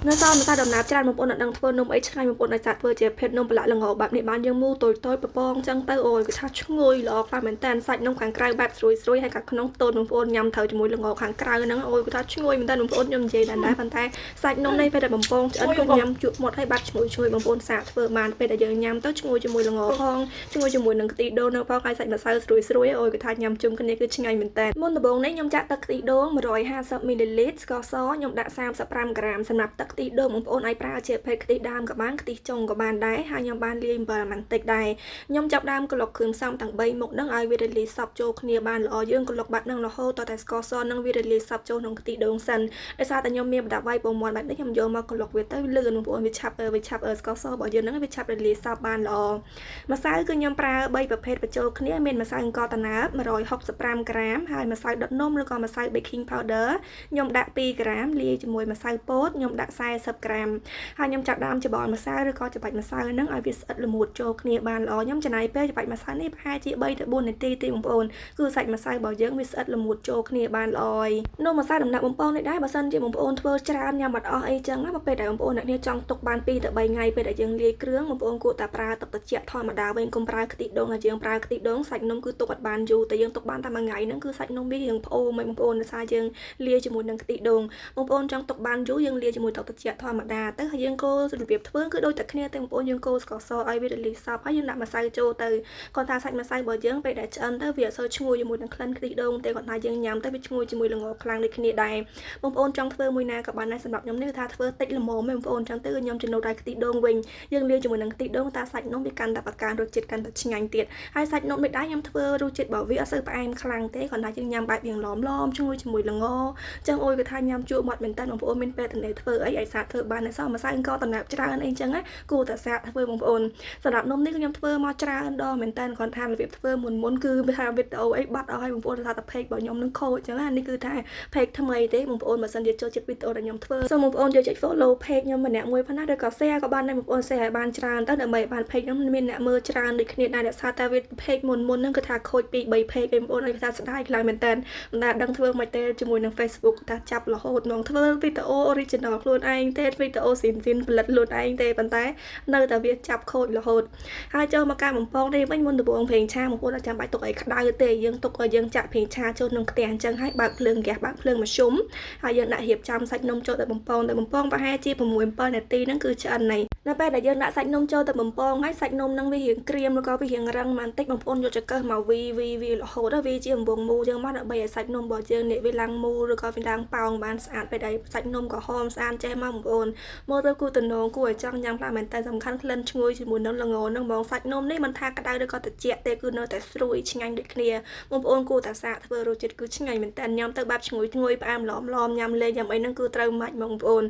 នៅសល់ម្សៅដំណើបច្រើនបងប្អូនអត់ដឹងធ្វើនំអីឆ្ងាញ់បងប្អូនអាចសាកធ្វើជាភេទនំប្រឡាក់ល្ងបែបនេះបានយើងមូលតូចតូចប្រពងចឹងទៅអូយគឺថាឈ្ងុយល្អខ្លាំងមែនតើសាច់នំខាងក្រៅបែបស្រួយស្រួយហើយខាងក្នុងតូនបងប្អូនញ៉ាំត្រូវជាមួយល្ងខាងក្រៅហ្នឹងអូយគឺថាឈ្ងុយមែនតើបងប្អូនខ្ញុំនិយាយដែរដែរប៉ុន្តែសាច់នំនេះពេលដែលបំពងឆ្អិនគឺញ៉ាំជក់មាត់ហើយបាត់ឈ្ងុយឈ្ងុយបងប្អូនសាកធ្វើបានពេលដែលយើងញ៉ាំទៅឈ្ងុយជាមួយល្ងផងឈ្ងុយជាមួយនឹងខ្ទិះដូងនៅផងហើយសាច់ម្សៅស្រួយស្រួយអូយគឺថាញ៉ាំជុំគ្នាគឺឆ្ងាញ់មែនតើមុនដំបូងនេះខ្ញុំចាក់ទឹកខ្ទិះដូង150មីលីលីត្រស្ករសខ្ញុំដាក់35ក្រាមសម្រាប់ទឹកខ្ទិះដូងបងប្អូនអាចប្រើជាភេទខ្ទិះដើមក៏បានខ្ទិះចុងក៏បានដែរហើយខ្ញុំបានលាយអំបិលបន្តិចដែរខ្ញុំចាប់ដើមក្លុកគ្រឿងផ្សំទាំង3មុខហ្នឹងឲ្យវារលាយសព្វចូលគ្នាបានល្អយើងក្លុកបាត់ហ្នឹងរហូតតតែស្ករសហ្នឹងវារលាយសព្វចូលក្នុងខ្ទិះដូងសិនដោយសារតែខ្ញុំមានប្រដាប់វាយពងមាន់បែបនេះខ្ញុំយកមកក្លុកវាទៅលឿនបងប្អូនវាឆាប់វាឆាប់ស្ករសរបស់យើងហ្នឹងវាឆាប់រលាយសព្វបានល្អម្សៅគឺខ្ញុំប្រើ3ប្រភេទបញ្ចូលគ្នាមានម្សៅអង្ករដំណើប165ក្រាមហើយម្សៅដុតនំឬក៏ម្សៅ baking powder ខ្ញុំដាក់2ក្រាមលាយជាមួយម្សៅពោតខ្ញុំដាក់40ក្រាមហើយខ្ញុំចាប់ដើមច្របល់ម្សៅឬក៏ច្របាច់ម្សៅហ្នឹងឲ្យវាស្អិតល្មួតចូលគ្នាបានល្អខ្ញុំចំណាយពេលច្របាច់ម្សៅនេះប្រហែលជា3ទៅ4នាទីទេបងប្អូនគឺសាច់ម្សៅរបស់យើងវាស្អិតល្មួតចូលគ្នាបានល្អហើយនំម្សៅដំណើបបំពងនេះដែរបើសិនជាបងប្អូនធ្វើច្រើនញ៉ាំអត់អស់អីចឹងណាបើពេលដែលបងប្អូនអ្នកនេះចង់ទុកបាន2ទៅ3ថ្ងៃពេលដែលយើងលាយគ្រឿងបងប្អូនគួរតែប្រើទឹកត្រជាក់ធម្មតាវិញកុំប្រើខ្ទិះដូងតែយើងប្រើខ្ទិះដូងសាច់នំគឺទុកអត់បានយូរតែយើងទុកបានតែមួយថ្ងៃហ្នឹងគឺសាច់នំវារៀងផ្អូមហ្មងបងប្អូនដោយសារយើងលាយជាមួយនឹងខ្ទិះដូងបងប្អូនចង់ទុកបានយូរយើងលាយជាមួយទឹកត្រជាក់ធម្មតាទៅហើយយើងកូររបៀបធ្វើគឺដូចតែគ្នាទេបងប្អូនយើងកូរស្ករសឲ្យវារលាយសព្វហើយយើងដាក់ម្សៅចូលទៅគាត់ថាសាច់ម្សៅរបស់យើងពេលដែលឆ្អិនទៅវាអត់សូវឈ្ងុយជាមួយនឹងក្លិនខ្ទិះដូងទេគាត់ថាយើងញ៉ាំទៅវាឈ្ងុយជាមួយល្ងខ្លាំងដូចគ្នាដែរបងប្អូនចង់ធ្វើមួយណាក៏បានដែរសម្រាប់ខ្ញុំនេះគឺថាធ្វើតិចល្មមឯងបងប្អូនចឹងទៅខ្ញុំចំណូលដៃខ្ទិះដូងវិញយើងលាយជាមួយនឹងខ្ទិះដូងតាសាច់នំវាកាន់តែបង្កើនរសជាតិកាន់តែឆ្ងាញ់ទៀតហើយសាច់នំនេះដែរខ្ញុំធ្វើរសជាតិរបស់វាអត់សូវផ្អែមខ្លាំងទេគ្រាន់តែយើងញ៉ាំបែបរៀងឡមឡមឈ្ងុយជាមួយល្ងចឹងអូយគឺថាញ៉ាំជក់មាត់មែនតើបងប្អូនមានពេលទៅធ្វើអីឲ្យសាកធ្វើបានតែសម្សៅអង្គតំណាប់ច្រើនអីចឹងណាគួរតែសាកធ្វើបងប្អូនសម្រាប់នំនេះខ្ញុំធ្វើមកច្រើនដងមែនតើគ្រាន់ថារបៀបធ្វើមុនមុនគឺថាវីដេអូអីបាត់អស់ហើយបងប្អូនថាតែ page របស់ខ្ញុំនឹងខូចចឹងណានេះគឺថា page ថ្មីទេបងប្អូនបើសិនជាចូលចិត្តវីដេអូដែលខ្ញុំធ្វើសូមបងប្អូនយកចុច follow page ខ្ញុំម្នាក់មួយផងណាឬក៏ share ក៏បានដែរបងប្អូន share ឲ្យបានច្រើនទៅដើម្បីឲ្យបាន page ខ្ញុំមានអ្នកមើលច្រើនដូចគ្នាដែរដោយសារតែវា page មុនមុនហ្នឹងគឺថាខូចពី3 page ឯងបងប្អូនឲ្យថាស្ដាយខ្លាំងមែនតើមិនដែលដឹងធ្វើមិនទេជាមួយនឹង Facebook ថាចាប់រហូតហ្មងធ្វើវីដេអូ original ខ្លួនឯងទេវីដេអូស៊ីនស៊ីនផលិតខ្លួនឯងទេប៉ុន្តែនៅតែវាចាប់ខូចរហូតហើយចូលមកការបំពងនេះវិញមុនដំបូងប្រេងឆាបងប្អូនអត់ចាំបាច់ទុកឲ្យក្តៅទេយើងទុកឲ្យយើងចាក់ប្រេងឆាចូលក្នុងខ្ទះអញ្ចឹងហើយបើកភ្លើងហ្គាសបើកភ្លើងមធ្យមហើយយើងដាក់រៀបចំសាច់នំចូលទៅបំពងទៅបំពងប្រហែលជា6 7នាទីហ្នឹងគឺឆ្អិនហើយនៅពេលដែលយើងដាក់សាច់នំចូលទៅបំពងហើយសាច់នំហ្នឹងវារៀងក្រៀមឬក៏វារៀងរឹងបន្តិចបងប្អូនយកចង្កឹះមកវីវីវីរហូតដល់វាជារង្វង់មូលចឹងមកដើម្បីឲ្យសាច់នំរបស់យើងនេះវាឡើងមូលឬក៏វាឡើងប៉ោងបានស្អាតពេលដែលសាច់នំក្រហមស្អាតចេះមកបងប្អូនមើលទៅគូតំណងគួរឲ្យចង់ញ៉ាំខ្លាំងមែនតើសំខាន់ក្លិនឈ្ងុយជាមួយនឹងល្ងហ្នឹងហ្មងសាច់នំនេះមិនថាក្តៅឬក៏ត្រជាក់ទេគឺនៅតែស្រួយឆ្ងាញ់ដូចគ្នាបងប្អូនគួរតែសាកធ្វើរសជាតិគឺឆ្ងាញ់មែនតើញ៉ាំទៅបែបឈ្ងុយឈ្ងុយផ្អែមឡមឡមញ៉ាំលេងញ៉ាំអីហ្នឹងគឺត្រូវម៉ាច់បងប្អូន។